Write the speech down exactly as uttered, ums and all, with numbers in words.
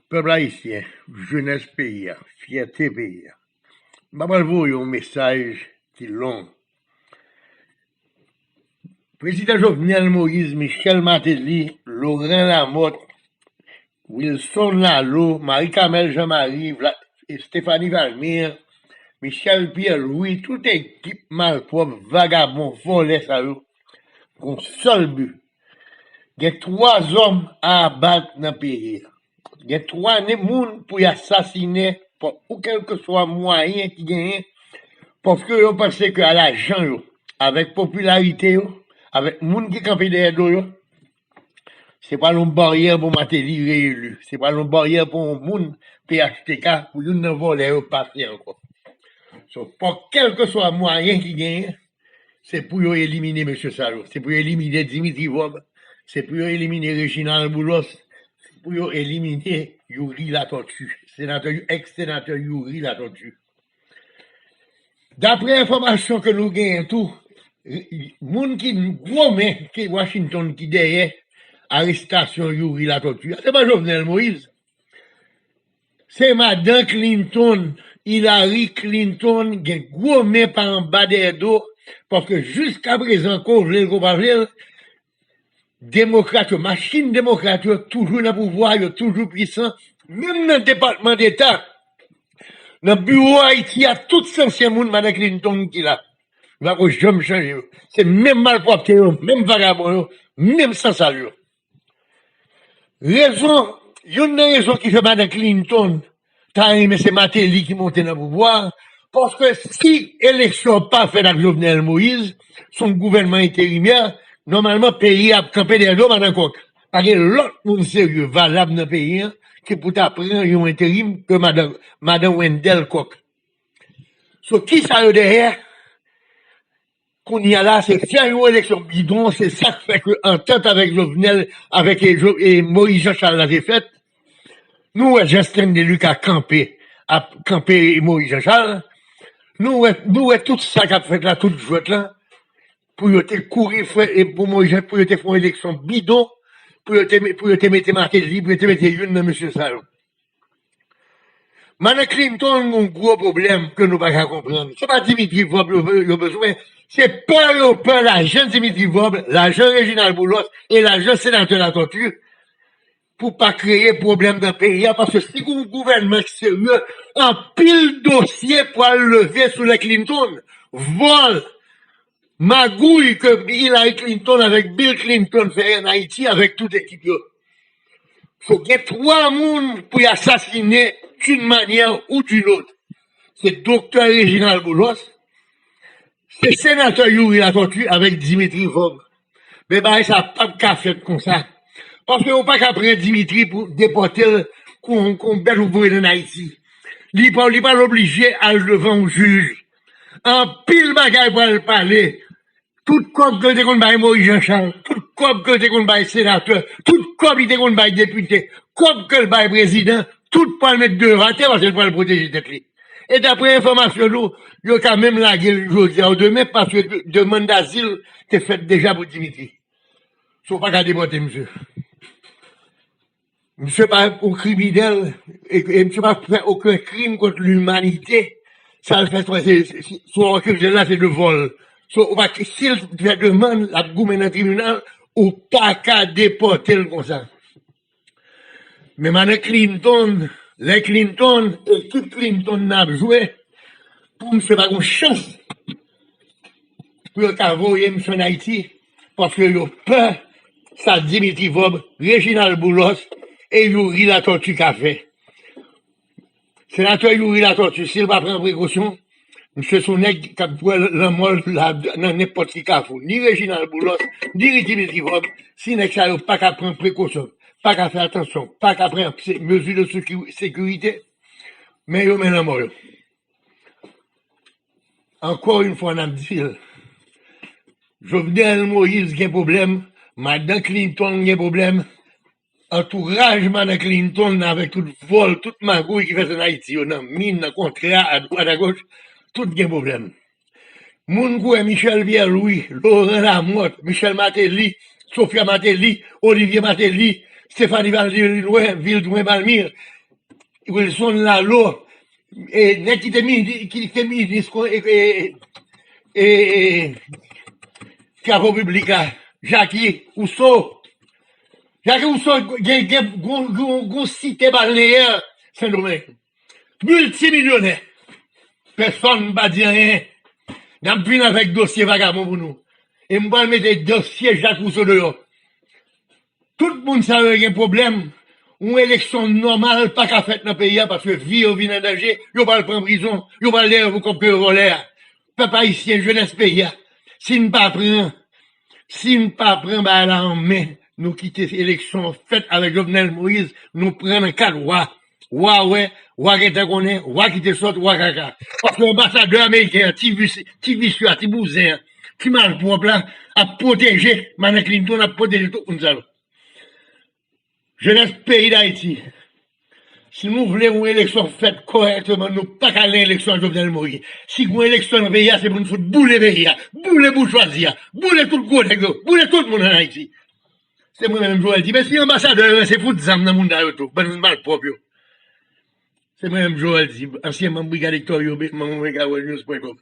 Pèp ayisyen, jenès peyi a, fyète peyi a. M pa pral voye yon mesaj ki long. Prezidan Jovenel Moïse, Michel Martelly, Laurent Lamothe, Wilson Lalo, Marie Carmelle Jean Marie, Vla- Stéphanie Valmir, Michel Pierre Louis, tout ekip malpwòp, vagabon, vòlè sa yo, gon sèl bi. Gen twa zòm a abat nan peyi a. Gen twa ne- moun pou y asasinen pa ou kèlkeswa mwayen ki genyen, paske yo panse ke a lajan yo, avèk popilarite yo, avèk moun ki kanpe dèyè do yo, se pral yon baryè pou Martelly reyeli. Se pral yon baryè pou yon moun P H T K, pou youn nan vòlè yo pase ankò. So, pa kèlkeswa mwayen ki genyen, se pou yo elimine mesye sa yo. Se pou yo elimine Dimitri Vorbe. Se pou yo elimine Reginald Boulos. Se pou yo elimine Youri Latortue. Senatè, èks senatè Youri Latortue. Daprè enfòmasyon ke nou genyen tou, moun ki gwo men ke Washington ki dèyè arestasyon Youri Latortue a, se pa Jovenel Moïse. Se madan Clinton, Hillary Clinton, gen gwo men pa anba dèyè do, paske jiskaprezan, ke w vle l, ke w pa vle l, demokrat yo, machin demokrat yo toujou nan pouvwa, yo toujou pwisan, menm nan Depatman Deta, nan biwo Ayiti a, tout se ansyen moun madan Clinton ki la. Yo pa ko janm chanje yo. Se menm malpwòpte yo, menm vagabon yo, menm sansal yo. Rezon, youn nan rezon ki fè madan Clinton ta renmen se Martelly ki monte nan pouvwa a, paske si eleksyon pa fèt ak Jovenel Moïse, se yon gouvènman enterimè, nòmalman peyi a ap kanpe dèyè do madan Kòk. Pa gen lòt moun serye, valab nan peyi a ki pou ta pran yon enterim ke madan, madan Wendell Kòk. So, kisa yo dèyè? Kounye a la, se fè yon eleksyon bidon, se sa k fè ke antant avèk Jovenel, avèk, e, Jo- e Moïse Jean Charles la te fèt. Nou wè Justin Deluca kanpe, ap kanpe Moïse Jean Charles. Nou wè, nou wè tout sa k ap fèt la, tout jwèt la, pou yo te kouri fè, e pou Moïse Jean, pou yo te fè yon eleksyon bidon, pou yo te, pou yo te mete Martelly, pou yo te mete youn nan mesye sa yo. Madan Clinton gen yon gwo pwoblèm ke nou pa ka konprann. Se pa Dimitri Vorbe yo, yo bezwen. Se pè yo pè lajan Dimitri Vorbe, lajan Reginald Boulos e lajan senatè Latortue pou pa kreye pwoblèm nan peyi a. Paske si gen yon gouvènman ki serye, anpil dosye pral leve sou lè Clinton. Vòl, magouy ke Hillary Clinton avèk Bill Clinton fè an Ayiti avèk tout ekip yo. So, gen twa moun pou y asasinen d'une manière ou d'une autre. Se doktè Reginald Boulos, se senatè Youri Latortue avèk Dimitri Vorbe. Men bagay sa p ap ka fèt konsa. Paske ou pa ka pran Dimitri pou depòte l kon, kon bèt ou voye l ann Ayiti. Li pa, li pa oblije al devan yon jij. Anpil bagay pral pale. Tout kòb ke l te konn bay Moïse Jean Charles, tout kòb ke l te konn bay senatè, tout kòb li te konn bay depite, kòb ke l bay prezidan, tout pral met deyò atè paske l pral pwoteje tèt li. E daprè enfòmasyon nou, yo ka menm lage l jodi a ou demen paske de- demann dazil te fèt deja pou Dimitri. So, w pa ka depòte misye. Misye pa yon kriminèl, e, e misye pa fè okenn krim kont limanite. Sa l fè, se, se, se, sa w akize l la, se de vòl. So, ou pa, si l fè demann, l ap goumen nan tribinal, ou pa ka depòte l konsa. Men madan Clinton, lè Clinton, ekip Clinton nan ap jwe, pou misye pa gen chans pou yo ka voye misye ann Ayiti, paske yo pè sa Dimitri Vorbe, Reginald Boulos e Youri Latortue ka fè. Senatè Youri Latortue, si l pa pran prekosyon, misye se yon nèg k ap pran lanmò l la nan nenpòt ki kafou. Ni Reginald Boulos, ni Dimitri Vorbe, si nèg sa yo pa ka pran prekosyon, pa ka fè atansyon, pa ka pran se- mezi de seki- sekirite, men yo men lanmò yo. Ankò yon fwa, n ap di l, Jovenel Moïse gen pwoblèm, madan Clinton gen pwoblèm, antouraj madan Clinton avèk tout vòl, tout magouy ki fèt ann Ayiti yo, nan min, nan kontra, adwat, agoch, tout gen pwoblèm. Moun kou wè Michel Pierre Louis, Laurent Lamothe, Michel Martelly, Sophia Martelly, Olivier Martelly, Stéphanie Valdilwin, Vildouin Balmir, Wilson Lalo, e, nèg ki te mini-, ki te minis kon, e, e, e, e, Travo Piblik la, Jacky Rousseau. Jacky Rousseau gen, gen, gon, gon, gon site balneyè Sendomeng. Miltimilyonè. Pèsonn pa di anyen. N ap vin avèk dosye vagabon pou nou. E m pral mete dosye Jacky Rousseau deyò. Tout moun sa yo gen pwoblèm. Yon eleksyon nòmal pa ka fèt nan peyi a paske vi yo vin an danje. Yo pral pran prizon. Yo pral dèyè pou kòb ke yo vòlè a. Pèp ayisyen, jenès peyi a, si n pa pran, si n pa pran bagay la an men, nou kite eleksyon an fèt avèk Jovenel Moïse, nou pran nan kad wa. Wa wè, wa gentan konnen, wa kite sòt, wa kaka. Paske anbasadè ameriken an, ti visye, ti visye a, ti bouzen an, ti malpwòp la, ap pwoteje Madan Clinton, ap pwoteje tout moun sa yo. Jenès peyi Dayiti, si nou vle yon eleksyon fèt kòrèkteman, nou pa ka al nan eleksyon ak Jovenel Moïse. Si gon eleksyon nan peyi a, se pou n fout boule peyi a, boule boujwazi a, boule tout gwo nèg yo, boule tout moun an Ayiti. Se mwen menm Joel di, men si anbasadè yo se fout zam nan moun sa yo tou, bann malpwòp yo. Se mwen menm Joel di, ansyen manm Brigad Hector Yobe, manm Omega World News point com.